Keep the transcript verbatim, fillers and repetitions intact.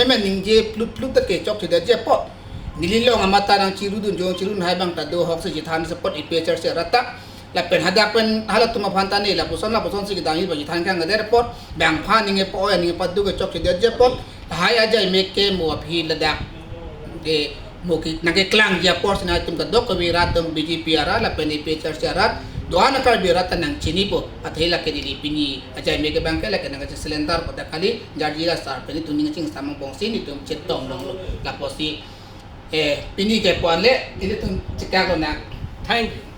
meme ningje plut plut ta ke chokchedetji apot. Neli long amat ta nangchirudun jong chirun hai abang ta do, ahok si chethan si apot APHLC arat ta. Lapen hadak pen halatum aphan ta ne lapuson lapuson si kedam-i ba chethan kangdet apot. Bang aphan ning epo-oi ning epaduk ke chokchedetji apot. Lahai ajai mek ke mo aphi ladak ke mo ke nangkeklangji apor si nangtum kadokave arat atum BJP arat lapen APHLC arat do-an a-Karbi arat ta nangchinipo. Athe lake neli pini ajai mek ke abang ke lake nangkacheselenkar pu ta kali, jarji la sar pen itum ning chingsamang bongsi netum chetong longlo. Lapusi, eh, pini ke pu-an le, ilitum chekak lonang. Thank you.